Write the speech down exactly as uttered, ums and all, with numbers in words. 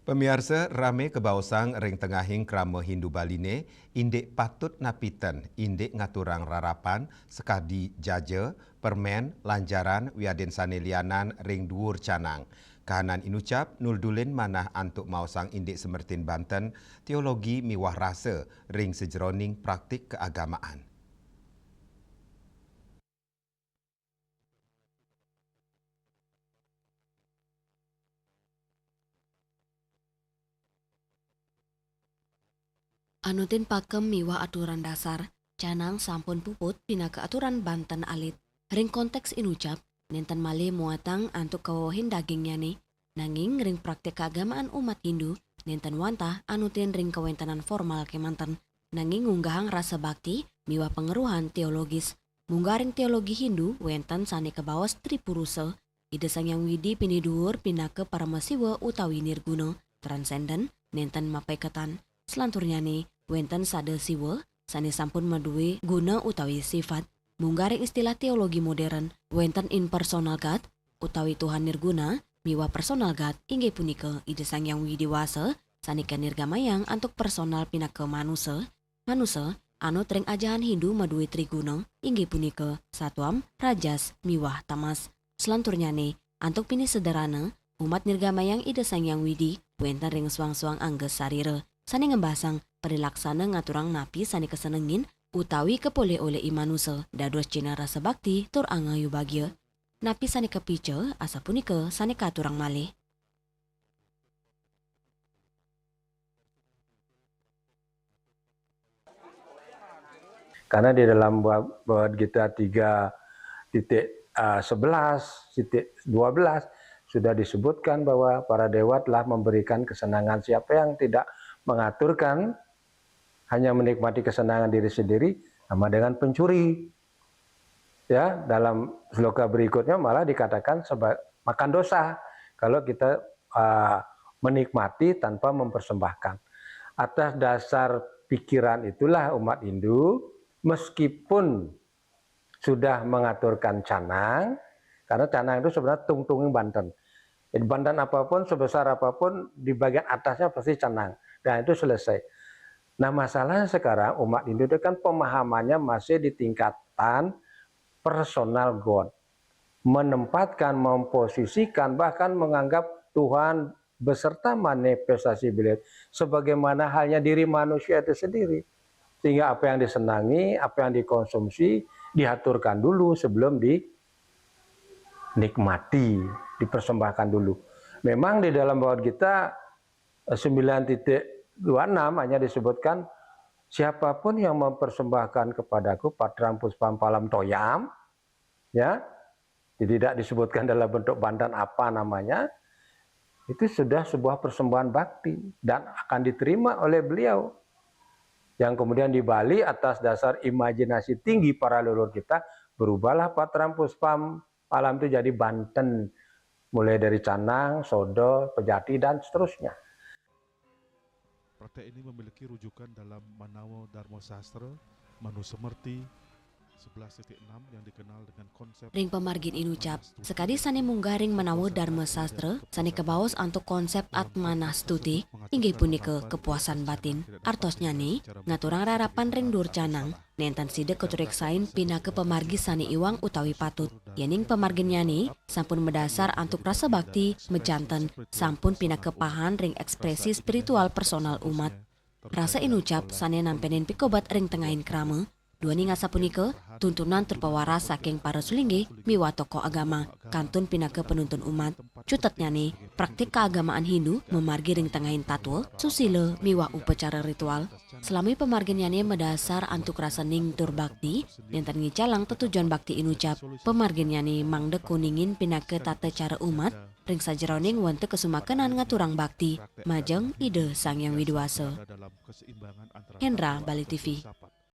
Pamiarsa, rame kabaosang ring tengahing krama Hindu Baline, indik patut napi ten, indik ngaturang rarapan, sakadi jaja, permen, lanjaran, wiadin sane lianan ring duur canang. Kahanan inucap nudulin manah antuk maosang indik semertin banten, teologi miwah rasa ring sajeroning praktik keagamaan. Anutin pakem miwah aturan dasar, canang sampun puput pinaka aturan banten alit. Ring konteks inucap, nenten malih muatang antuk kawewehin dagingnyane, nanging ring praktik kaagamaan umat Hindu, nenten wantah anutin ring kawentenan formal kemanten, nanging ngunggahang rasa bakti miwah pangeruhan teologis. Munggah ring teologi Hindu wenten sane kabaos Tri Purusa, Ida Sang Hyang Widi pinih duur pinaka Parama Siwa utawi Nirguna, transenden, nenten mapaiketan. Selanturnyane, wenten sada Siwa sane sampun madue guna utawi sifat. Munggah ring istilah teologi modern, wenten impersonal God utawi Tuhan Nirguna miwah personal God, inggih punika Ida Sang Hyang Widi Wasa sane kanirgamayang antuk personal pinaka manusa. Manusa anut ring ajahan Hindu madue triguna, inggih punika satwam, rajas, miwah tamas. Selanturnyane, antuk pinih sederhana, umat nirgamayang Ida Sang Hyang Widi wenten ring suang-suang angga sarira, sane ngembasang parilaksana ngaturang napi sane kasenengin utawi kapolih olih i manusa, dados cihna rasa bakti tur angayubagia. Napi sane kapica, asapunika sane katurang malih. Karena di dalam Bhagavad Gita tiga titik, ah, sebelas, titik dua belas, sudah disebutkan bahwa para dewa telah memberikan kesenangan. Siapa yang tidak mengaturkan, hanya menikmati kesenangan diri sendiri, sama dengan pencuri. Ya, dalam sloka berikutnya malah dikatakan seba-, makan dosa kalau kita, ah, menikmati tanpa mempersembahkan. Atas dasar pikiran itulah umat Hindu, meskipun sudah mengaturkan canang, karena canang itu sebenarnya tungtunging banten. Jadi, banten apapun, sebesar apapun, di bagian atasnya pasti canang. Dan itu selesai. Nah, masalahnya sekarang umat Hindu itu kan pemahamannya masih di tingkatan personal God. Menempatkan, memposisikan, bahkan menganggap Tuhan beserta manifestasi beliau sebagaimana halnya diri manusia itu sendiri. Sehingga apa yang disenangi, apa yang dikonsumsi, diaturkan dulu sebelum dinikmati, dipersembahkan dulu. Memang di dalam Bhagavad Gita, eh, sembilan titik dua enam hanya disebutkan, "Siapapun yang mempersembahkan kepadaku patram puspam phalam toyam," ya, jadi tidak disebutkan dalam bentuk banten apa namanya, itu sudah sebuah persembahan bakti dan akan diterima oleh beliau. Yang kemudian di Bali, atas dasar imajinasi tinggi para leluhur kita, berubahlah patram puspam phalam itu jadi banten, mulai dari canang, soda, pejati, dan seterusnya. Praktek ini memiliki rujukan dalam Manawa Dharma Sastra, Manusemerti sebelas titik enam yang dikenal dengan konsep. Ring pamargin inucap, sakadi sane munggah ring Manawa Dharma Sastra, sane kabaos antuk konsep Atmanastuti, inggih punika kepuasan batin. Artosnyane, ngaturang rarapan ring duur canang, nenten sida katureksain pinaka pamargi sane iwang utawi patut. Yening pamarginnyane sampun madasar antuk rasa bakti, majanten sampun pinaka pahan ring ekspresi spiritual personal umat. Rasa inucap sane nampenin pikobet ring tengahing krama, duaning asapunika tuntunan tur pawaras saking para sulinggih miwah tokoh agama, kantun pinaka panuntun umat. Cutetnyane, praktik kaagamaan Hindu mamargi ring tengahing tatwa, susila, miwah upacara ritual. Salami pamarginnyane madasar antuk rasa ning tur bakti, nenten ngicalang tetujon bakti inucap. Pamarginnyane mangda kuningin pinaka tata cara umat, ring sajeroning wenta kasumakenan ngaturang bakti majeng Ida Sang Hyang Widi Wasa. Hendra, Bali T V.